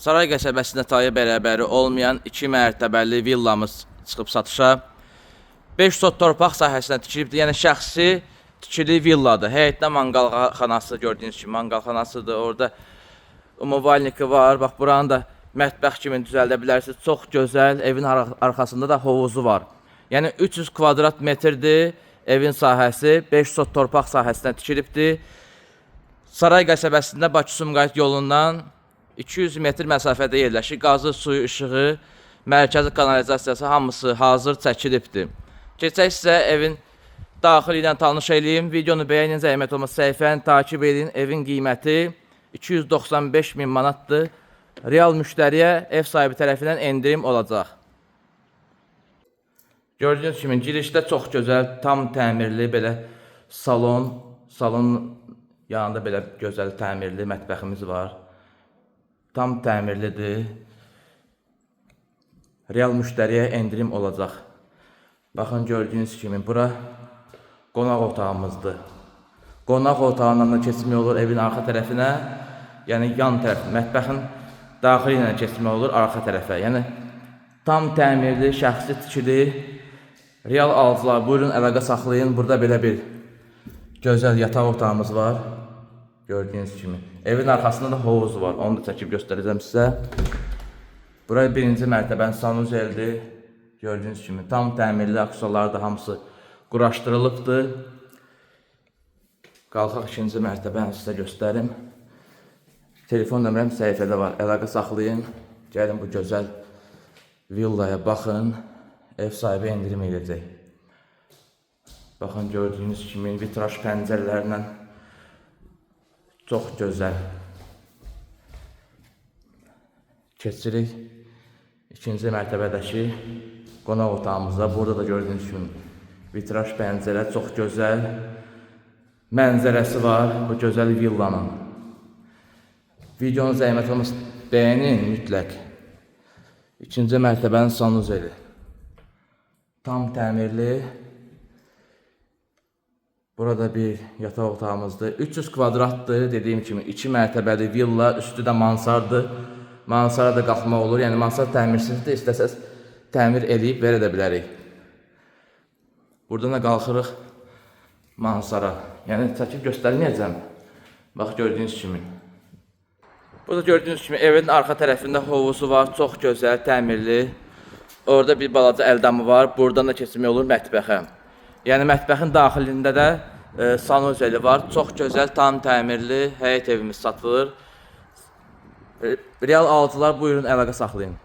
Saray qəsəbəsində tayı bərabəri olmayan 2 mərtəbəli villamız çıxıb satışa. 5 sot torpaq sahəsinə tikilibdir. Yəni şəxsi tikili villadır. Həyətdə manqalxanası gördüyünüz kimi manqalxanasıdır. Orada umuvalniki var. Bax buranı da mətbəx kimi düzəldə bilərsiniz. Çox gözəl. Evin arxasında da hovuzu var. Yəni 300 kvadrat metrdir evin sahəsi. 5 sot torpaq sahəsinə tikilibdir. Saray qəsəbəsində Bakı-Sumqayıt yolundan 200 metr məsafədə yerləşir. Qazı, suyu, işığı, mərkəzi kanalizasiyası hamısı hazır çəkilibdir. Keçək sizə evin daxili ilə tanış eləyim. Videonu bəyənin, zəhmət olmasa səhifəni takip edin. Evin qiyməti 295 min manatdır. Real müştəriyə ev sahibi tərəfindən endirim olacaq. Gördüyünüz kimi girişdə çox gözəl, tam təmirli belə salon, salon yanında belə gözəl təmirli mətbəximiz var. Tam təmirlidir. Real müştəriyə endirim olacaq. Baxın gördüyünüz kimi bura qonaq otağımızdır. Qonaq otağından da keçmək olur evin arxa tərəfinə. Yəni yan tərəf, mətbəxin daxili ilə keçmək olur arxa tərəfə. Yəni tam təmirli, şəxsi tikili. Real alıcılar buyurun əlaqə saxlayın. Burada belə bir gözəl yataq otağımız var. Gördüyünüz kimi. Evin arxasında da hovuz var. Onu da çəkib göstərəcəm sizə. Bura birinci mərtəbənin sanuzeldir. Gördüyünüz kimi tam təmirli, aksesuarlar da hamısı quraşdırılıbdır. Qalxaq ikinci mərtəbəni sizə göstərim. Telefon nömrəm səhifədə var. Əlaqə saxlayın. Gəlin bu gözəl villaya baxın. Ev sahibi endirim edəcək. Baxın gördüyünüz kimi vitraj pəncərələrlə çox gözəl. Keçirik ikinci mərtəbədəki qonaq otağımıza. Burada da gördüyünüz kimi vitraj pəncərə çox gözəl mənzərəsi var bu gözəl villanın. Videonu zəhmət olmasa bəyənin mütləq. İkinci mərtəbənin sanuzeli. Tam təmirli. Burada bir yataq otağımızdır. 300 kvadratdır dediyim kimi 2 mərtəbəli villa, üstü də mansardır. Mansara da qalxmaq olur. Yəni mansard təmirsizdir. İstəsəz təmir eləyib verə də bilərik. Buradan da qalxırıq mansara. Yəni çəkib göstərməyəcəm. Bax gördüyünüz kimi. Burada gördüyünüz kimi evin arxa tərəfində hovuzu var. Çox gözəl, təmirli. Orada bir balaca əldamı var. Buradan da keçmək olur mətbəxə. Yəni mətbəxin daxilində də sanuzeli var. Çox gözəl, tam təmirli həyət evimiz satılır. Real alıcılar buyurun əlaqə saxlayın.